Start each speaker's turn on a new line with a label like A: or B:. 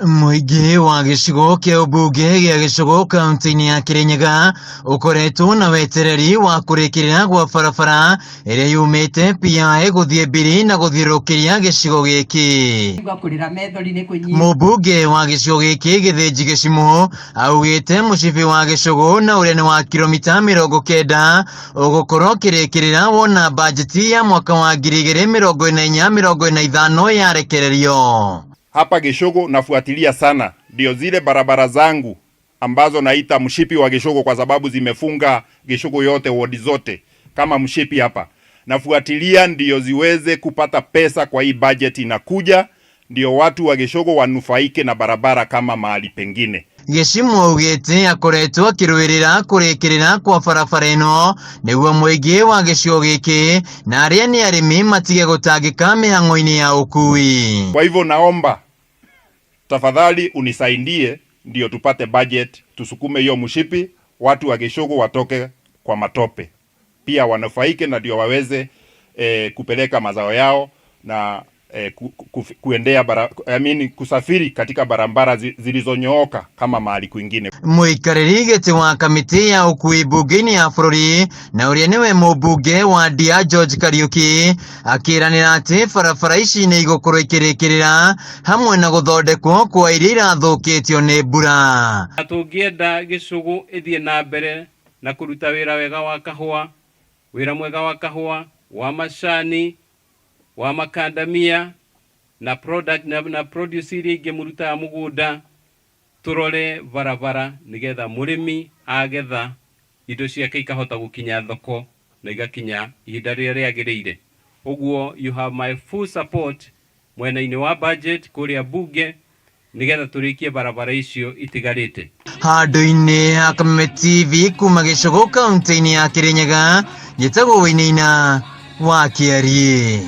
A: Mũingĩ wa gĩcigo kĩa ũmbunge gĩa Gĩcũgũ kaunti-inĩ ya Kĩrĩnyaga ũkoretwo na wetereri wa kũrĩkĩrĩra gwa barabara ĩrĩa yumĩte PI gũthiĩ Mbiri na gũthiũrũrũkĩria gĩcigo gĩkĩ.
B: Igua kũrĩra methori nĩ kũnyiha.
A: Mũmbunge wa gĩcigo gĩkĩ Gĩthĩnji Gĩcimũ augĩte mũcibi wa Gĩcũgũ na ũrĩa nĩ wa kilomita 90 ũgũkorwo ũkĩrĩkĩrĩra wona bajeti ya mwaka wa 2044-25 yarekererio.
C: Hapa Gĩcũgũ nafuatilia sana, ndio zile barabara zangu ambazo naita mshipi wa Gĩcũgũ kwa sababu zimefunga Gĩcũgũ yote, wodi zote kama mshipi hapa. Nafuatilia ndio ziweze kupata pesa kwa hii budget inakuja, ndio watu wa Gĩcũgũ wanufaike na barabara kama mahali pengine.
A: Gĩcimũ augĩte akoretwo akĩrũĩrĩra kũrĩkĩrĩra kwa barabara ĩno nĩguo mũingĩ wa gĩcigo gĩkĩ na arĩa nĩ arĩmi matige gũtangĩka mĩhang'o-inĩ ya ũkui.
C: Kwa hivyo naomba tafadhali unisaidie ndio tupate budget, tusukume hiyo mshipi, watu wa Gĩcũgũ watoke kwa matope, pia wanufaike na ndio waweze kupeleka mazao yao na kuendea bara, I mean, kusafiri katika barabara zilizonyooka kama mahali kwingine.
A: Mũikarĩri gĩtĩ wa kamĩtĩ ya ũkui mbunge-inĩ ya bũrũri na ũrĩa nĩwe mũmbunge wa Ndia George Kariuki akĩranĩra atĩ barabara ici nĩ igũkorwo ikĩrĩkĩrĩra hamwe na gũthondekwo kwa iria irathũkĩtio nĩ mbura.
D: Na tũngĩenda Gĩcũgũ ĩthiĩ na mbere na kũruta wĩra wega wa kahũa, wĩra mwega wa kahũa, wa macani, wa makandamia na product na produce iria ingĩ mũrutaga mũgũnda, tũrore barabara nĩgetha mũrĩmi agetha indo ciake ikahota gũkinya thoko na igakinya ihinda rĩrĩa rĩagĩrĩire. Ũguo you have my full support mwena-inĩ wa budget kũrĩa bunge nĩgetha tũrĩkie barabara icio itigarĩte.
A: Handũ-inĩ ha Kameme TV kuma Gĩcũgũ kaunti-inĩ ya Kĩrĩnyaga, njĩtagwo Wainaina wa Kĩariĩ.